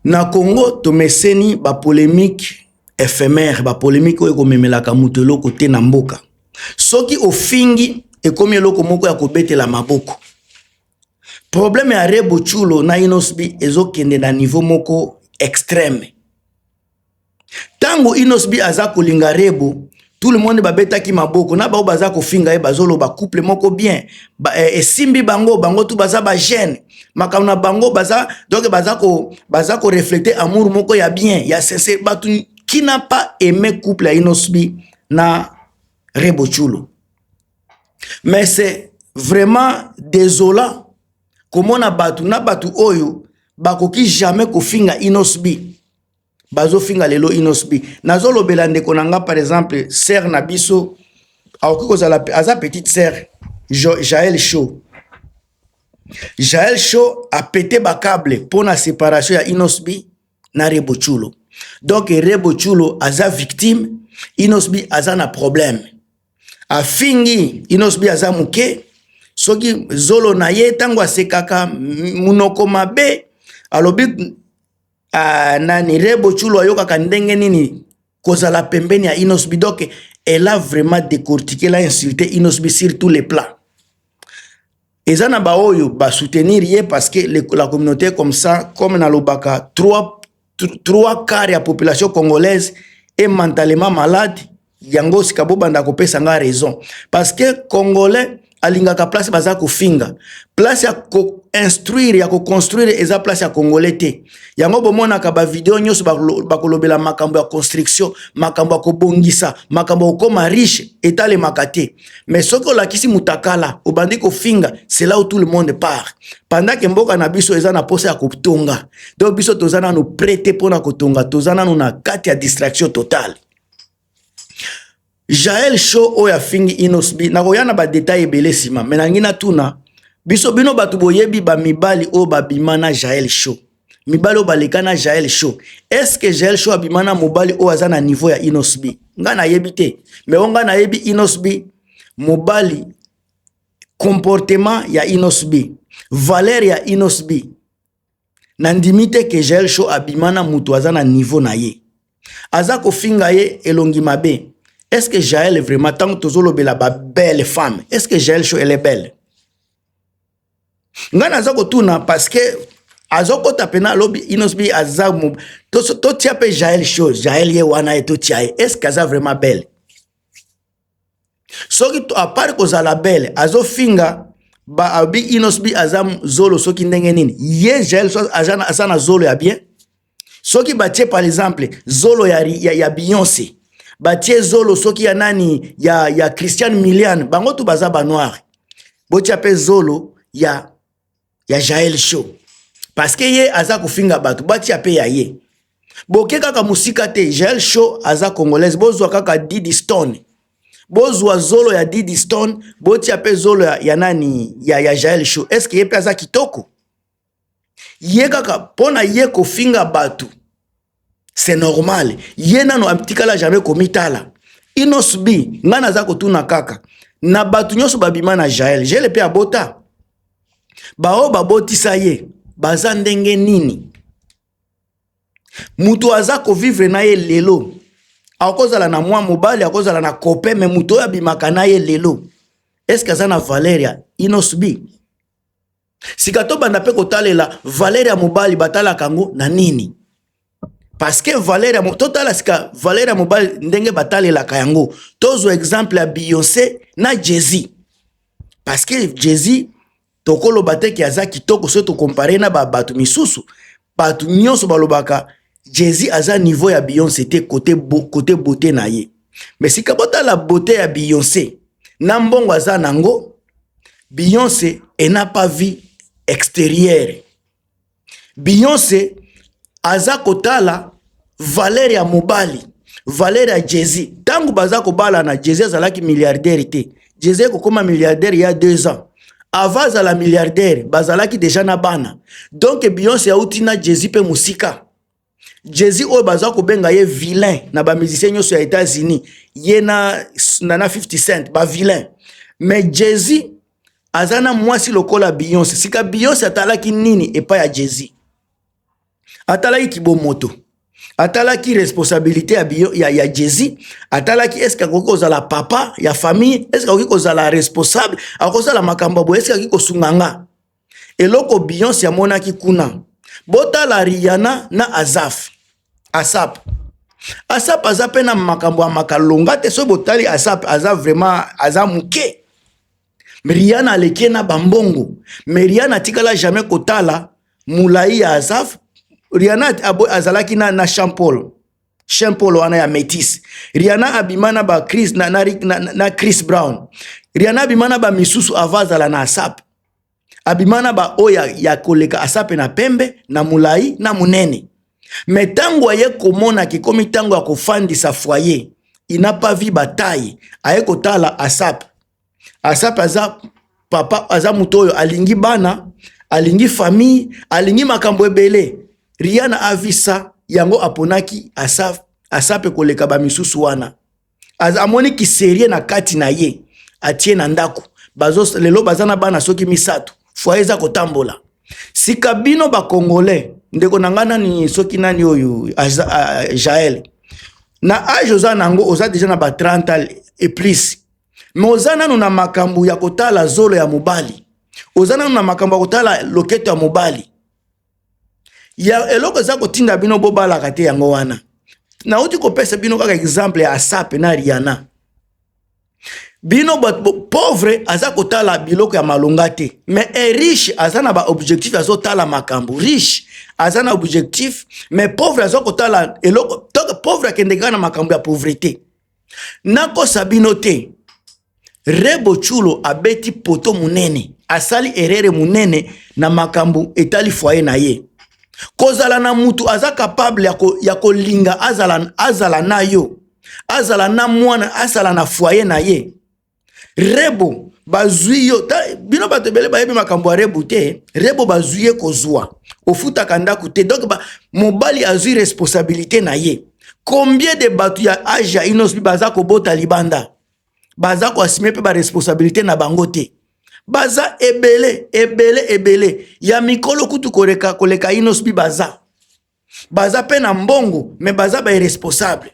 Na Congo tomeseni ba polemique ephemer, ba polemique oyo ekomemelaka moto eloko te na mboka. Soki ofingi ekomi eloko moko ya kobetela maboko. Problème ya Rebo Tchulo na Innoss'B ezokende na niveau moko extreme. Tango Innoss'B aza kolinga Rebo, tout le monde babetaki maboko na bao baza kofinga ye, bazoloba couple moko bien ba, eh, esimbi bango, bango tout baza ba jeune, makambo na bango baza donc baza ko refléter amour moko ya bien ya sincère. Bato qui n'a pas aimé couple ya Innoss'B na Rebo Tchulo, mais c'est vraiment désolant komona bato na bato oyo bakoki jamais kofinga Innoss'B, bazofinga lelo Innoss'B. Nazolobela ndeko na nga, par exemple sœur na biso, akoki kozala aza petite sœur, Jael Show. Jael Show apete bacâble mpo na séparation ya Innoss'B na Rebo Tchulo. Donc Rebo Tchulo aza victime, Innoss'B aza na problème, afingi Innoss'B aza moke, soki zolo na ye ntango asekaka munoko mabe, alobi nani Rebo Tchulo ayokaka ndenge nini kozala pembeni ya Innoss'B. Donc elle a vraiment décortiqué, elle a insulté Innoss'B sur tous les plans. Eza na baoyo basoutenir ye parce que la communauté est comme ça, comme nalobaka, trois quarts ya population congolaise est mentalement malade. Yango sika bobanda kopesa nga raison, parce que Congolais alingaka place baza kofinga, place ya koinstruire, ya koconstruire eza place ya Congolais te. Yango bomonaka bavideo nyonso bakolobela makambo ya construction, makambo ya kobongisa, makambo ya kokóma riche, etalemaka te. Mais soki olakisi mutakala, obandi kofinga, c'est là où tout le monde part, pendant que mboka na biso eza na posa ya kotonga. Donc biso toza nanu prêt te mpona kotonga, toza nanu na kati ya distraction totale. Jael Show oyo afingi Innoss'B, nakoya na badétail ebele nsima, me nangi natuna biso, bino bato boyebi bamibali oyo babima na Jael Show, mibali oyo baleka na Jael Show, est-ce Jael Show abima na mobali oyo aza na niveau ya Innoss'B? Ngai nayebi te, me oyo ngai nayebi, Innoss'B mobali, comportement ya Innoss'B, valeur ya Innoss'B, nandimi te ke Jael Show abima na moto aza na niveau na ye. Aza kofinga ye elongi mabe. Est ce que Jael vraiment, ntango tozolobela babelle femme, est ce que Jael Show, elle est belle? Ngai naza kotuna parce que azokɔta pena alobi Innoss'B aza, totia mpe Jael Show, Jael ye wana ye, totia ye, est ce que aza vraiment belle? Soki à part kozala belle, azofinga ba abi Innoss'B aza zolo soki ndenge nini. Ye Jael aza na zolo ya bien? Soki batie par exemple zolo ya Beyoncé, batie zolo soki ya nani, ya Christian Milian, bango tu baza banoir, botia mpe zolo ya Jael Show, parce que ye aza kofinga bato, batia mpe ya ye. Boke kaka mosika te, Jael Show aza Congolaise, bozwa kaka Didi Stone, bozwa zolo ya Didi Stone, botia mpe zolo ya nani, ya Jael Show, est ce que ye mpe aza kitoko? Ye kaka mpo na ye kofinga bato, c'est normal, ye nano atikala jamais komitala. Innoss'B, ngai naza kotuna kaka na bato nyonso babima na Jael, Jael mpe abota, baoyo babotisa ye baza ndenge nini? Moto aza kovivre na ye lelo, akozala na mwa mobali, akozala na copain, me moto oyo abimaka na ye lelo, est-ce aza na valeur ya Innoss'B? Sika tobanda mpe kotalela valeur ya mobali, batalaka yango na nini? Parce que valeur ya, totala sika valeur ya mobali ndenge batalelaka yango. Tozwa exemple ya Beyoncé na Jay-Z, parce que Jay-Z tokoloba te ke aza kitoko soki tocomparer na bato misusu. Bato nyonso balobaka Jay-Z aza niveau ya Beyoncé te côté beauté na ye. Mais sika botala beauté ya Beyoncé na mbongo aza nango. Beyoncé, elle n'a pas vie extérieure. Beyoncé aza kotala valeur ya mobali, valeur ya Jay-Z. Ntango baza kobalana, Jay-Z azalaki milliardaire te. Jay-Z ekokóma milliardaire ya 2 ans avant azala milliardaire, bazalaki déjà na bana. Donc Beyoncé auti na Jay-Z mpe mosika. Jay-Z oyo baza kobenga ye vilain na bamusicien nyonso ya États-Unis, ye na 50 Cent, bavilain, mais Jay-Z aza na mwasi lokola Beyoncé. Sika Beyoncé atalaki nini epai ya Jay-Z? Atalaki kibomoto, atalaki responsabilité ya, bio, ya, ya Jay-Z, atalaki eske akoki kozala papa ya famille, eske akoki kozala responsable, akosala makambo ya boye, eske akoki kosunga nga. Eloko Beyoncé amonaki kuna. Botala Rihanna na Azaf Asap. Asap aza mpe na makambo ya makalonga te. Soki botali Asap, aza vraiment aza moke. Rihanna aleki ye na bambongo, mais Rihanna atikala jamais kotala molai ya Asaf. Rihanna azalaki na Sean Paul, Sean Paul wana ya métis. Rihanna abima na ba Chris, na Chris Brown. Rihanna abima na bamisusu avant azala na Asap. Abima na baoyo ya koleka Asape na pembe, na molai, na monene. Mais ntango aye komona ekomi ntango ya kofandisa foyer, il n'a pas vu bataille. Aye kotala Asap. Asap aza papa, aza moto oyo alingi bana, alingi famille, alingi makambo ebele. Rihanna avisa yango, aponaki Asap, Asap koleka bamisusu wana. Amoni kiserie na kati na ye, atie na ndako. Bazo, lelo baza na bana soki misato, foyer eza kotambola. Sika bino Bacongolais, ndeko na ngai nani, soki nani oyo, Jael, na age oza nango, oza déjà na ba 30 ans et plus, mais oza nanu na makambo ya kotala zolo ya mobali, oza nanu na makambo ya kotala loketo ya mobali. Ya eloko eza kotinda bino bobalaka te, yango wana nauti kopesa bino kaka exemple ya Asape na Rihanna. Bino pauvre aza kotala biloko ya malonga te, mais un riche aza na baobjectif, azotala makambo. Riche aza na objectif, mais pauvre aza kotala eloko. Pauvre akende kaka na makambo ya pauvreté. Nakosa bino te, Rebo Tchulo abeti poto monene, asali erreur monene na makambo etali foyer na ye. Kozala na mutu aza capable ya kolinga azala na yo, azala na mwana, azala na foyer na ye. Rebo bazwi yo ta, bino bato ebele bayebi makambo ya Rebo te. Rebo bazwi ye kozwa, ofutaka ndako te. Donc mobali azwi responsabilité na ye. Combien de bato ya age ya Innoss'B baza kobota libanda, baza koassumer mpe baresponsabilité na bango te? Baza ebele, ebele, ebele ya mikolo kutu koleka Innoss'B. Baza mpe na mbongo, mais baza bairresponsable.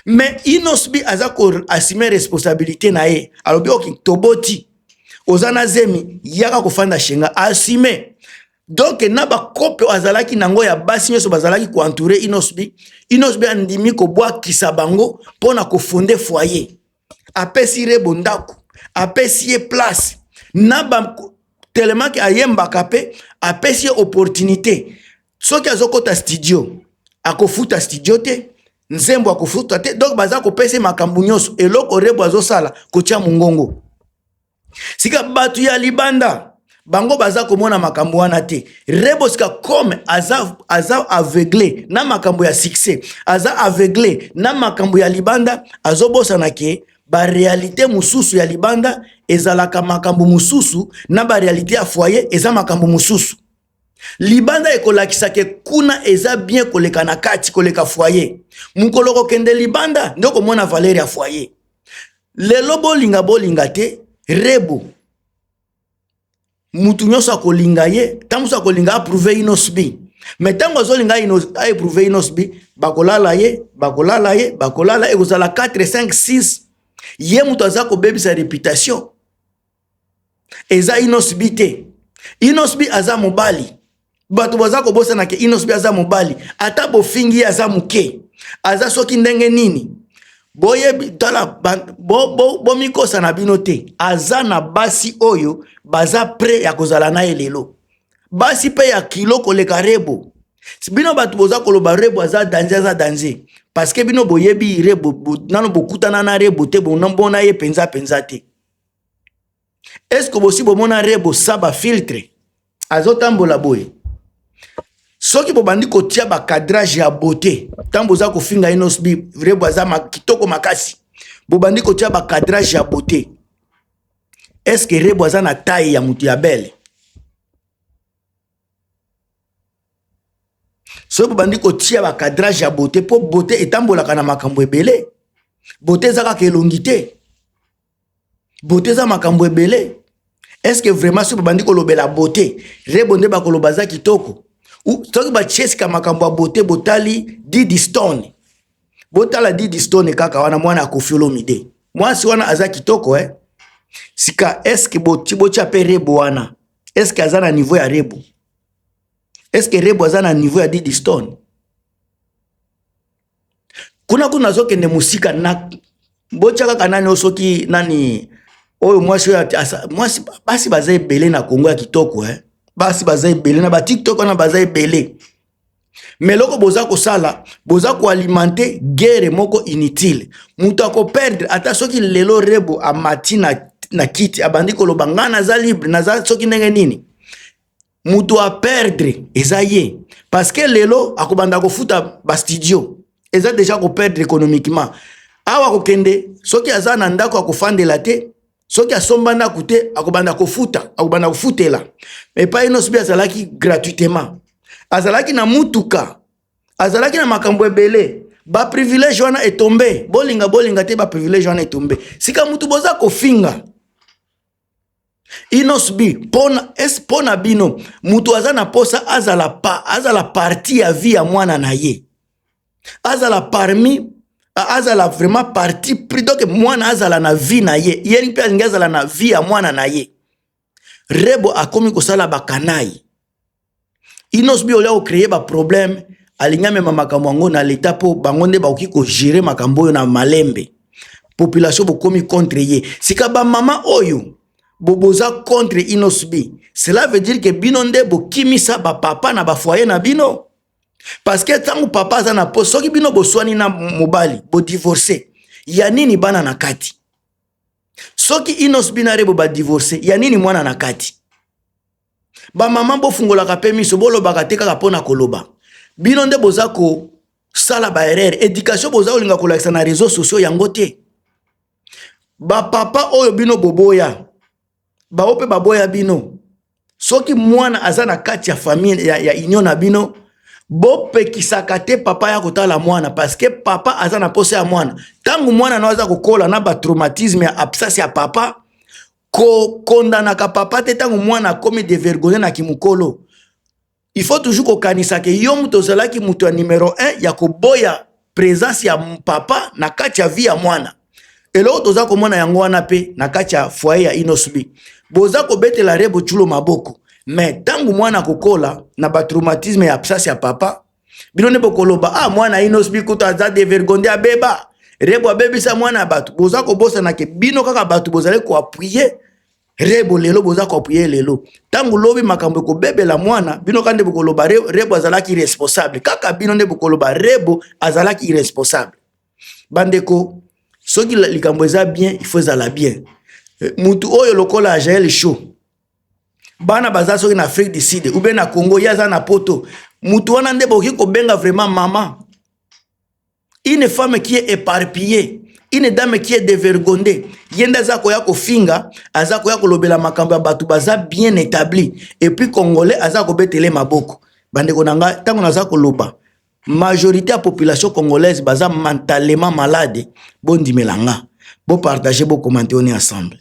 Mais Innoss'B aza koassumer responsabilité na ye. Alobi: "Ok, toboti, oza na zemi, yaka kofanda shenga." Assume. Donc na bakope azalaki nango ya basi nyonso bazalaki koentourer Innoss'B, Innoss'B andimi kobwakisa bango mpo na kofonder foyer. Apesi Rebo ndako, apesi ye place na ba tellement que ayembaka mpe, apesi ye opportunité. Soki azokɔta studio, akofuta studio te, nzembo akofuta te. Donc baza kopesa ye makambo nyonso. Eloko Rebo azosala, kotia mongongo. Sika bato ya libanda, bango baza komona makambo wana te. Rebo sika comme aza aveugle na makambo ya succès, aza aveugle na makambo ya libanda, azobosana que baréalité mosusu ya libanda ezalaka makambo mosusu, na baréalité ya foyer eza makambo mosusu. Libanda ekolakisa que kuna eza bien koleka na kati, koleka foyer. Mokolo kokende libanda nde okomona valeur ya foyer. Lelo bolinga, bolinga te, Rebo mutu nyonso akolinga ye. Ntango mosusu akolinga approuver Innoss'B, mais ntango azolinga aéprouver Innoss'B, bakolala ye, bakolala ye, bakolala. Ekozala 4, 5, 6. Ye moto aza kobebisa réputation, eza Innoss'B te. Innoss'B aza mobali. Bato baza kobosana que Innoss'B aza mobali. Ata bofingi ye aza moke, aza soki ndenge nini, boyebi, tala, bomikosa na bino te. Aza na basi oyo baza prêt ya kozala na ye lelo, basi mpe ya kilo koleka Rebo. Bino bato boza koloba Rebo aza danger, aza danger, parce que bino boyebi Rebo nano bokutana na Rebo te, bomona ye mpenza mpenza te. Est-ce bosi bomona Rebo sa bafiltre azotambola boye? Soki bobandi kotia bacadrage ya beauté ntango boza kofinga Innoss'B, Rebo aza kitoko makasi, bobandi kotia bacadrage ya beauté, est-ce Rebo aza na taille ya moto ya bele? Soki bobandi kotia bacadrage ya beauté, mpo beauté etambolaka na makambo ebele, beauté eza kaka elongi te, beauté eza makambo ebele. Est-ce vraiment soki babandi kolobela beauté, Rebo nde bakoloba aza kitoko? Soki batie sika makambo ya beauté, botali Didi Stone, botala Didi Stone kaka wana, mwana ya Koffi Olomide, mwasi wana aza kitoko, eh? Sika eske botia mpe Rebo wana, eske aza na niveau ya Rebo? Eske Rebo aza na niveau ya Didi Stone? Kuna kuna azokende mosika na botia kaka nani oyo, soki nani oyo, mwasi oyo, mwasi. Basi baza ebele na Kongo ya kitoko, eh? Basi baza ebele na baTikTok wana, baza ebele. Mais eloko boza kosala, boza koalimenter guerre moko inutile. Moto akoperdre, ata soki lelo Rebo amati na kiti, abandi koloba ngai naza libre, naza soki ndenge nini, moto aperdre eza ye, parce que lelo akobanda kofuta bastudio, eza déjà koperdre économiquement. Awa akokende, soki aza na ndako akofandela te, soki asomba ndako te, akobanda kofuta, akobanda kofutela. Epai Innoss'B azalaki gratuitement, azalaki na mutuka, azalaki na makambo ebele. Baprivilège wana etombe, bolinga bolinga te, baprivilège wana etombe. Sika mutu boza kofinga Innoss'B mpona es mpona bino, mutu aza na posa azala pa azala partie ya vie ya mwana na ye, azala parmi, azala vraiment parti pris. Donc mwana azala na vie na ye, ye mpe alingi azala na vie ya mwana na ye. Rebo akomi kosala bakanai. Innoss'B olia kocréer baproblème, alingi amema makambo yango na leta mpo bango nde bakoki kogérer makambo oyo na malembe. Population bokomi contre ye. Sika bamama oyo boza contre Innoss'B, cela veut dire que bino nde bokimisa bapapa na bafoyer na bino, parce que ntango papa aza na po, soki bino boswani na mobali, bodivorce, ya nini bana na kati? Soki Innoss'B na Rebo badivorce, ya nini mwana na kati? Bamama, bofungolaka mpe miso, bolobaka te kaka mpo na koloba. Bino nde boza kosala baerreur. Éducation boza kolinga kolakisa na réseau sociaux yango te. Bapapa oyo bino boboya bao mpe baboya bino. Soki mwana aza na kati ya famille ya union na bino, bopekisaka te papa ya kotala mwana, parce que papa aza na posa ya mwana. Ntango mwana no aza kokola na batraumatisme ya absence ya papa, kokondanaka papa te. Ntango mwana akomi dévergondé na kimokolo, il faut toujours kokanisa ke yo moto ozalaki moto ya numero 1 ya koboya présence ya papa na kati ya vie ya mwana. Eloko toza komona yango wana mpe na kati ya foyer ya Innoss'B, boza kobetela Rebo Tchulo maboko, mais ntango mwana akokola na batraumatisme ya absence ya papa, bino nde bokoloba: "Ah, mwana Innoss'B kutu aza dévergondé, abeba, Rebo abebisa mwana ya bato." Boza kobosana ke bino kaka bato bozali koappuyer Rebo lelo, boza koappuyer lelo. Ntango lobi makambo ekobebela mwana, bino kaka nde bokoloba Rebo azalaki irresponsable. Kaka bino nde bokoloba Rebo azalaki irresponsable. Bandeko, soki likambo eza bien, il faut ezala bien. Mutu oyo lokola Jael Show, bana baza soki na Afrique du Sud ou bien na Congo, ye aza na Poto, mutu wana nde bokoki kobenga vraiment mama? Une femme qui est éparpillée, une dame qui est dévergondée, ye nde aza koya kofinga, aza koya kolobela makambo ya bato baza bien établi, et puis Congolais aza kobetele maboko. Bandeko na ngai, ntango naza koloba majorité ya population congolaise baza mentalement malade, bondimela nga. Bopartage, bocommenter, on est ensemble.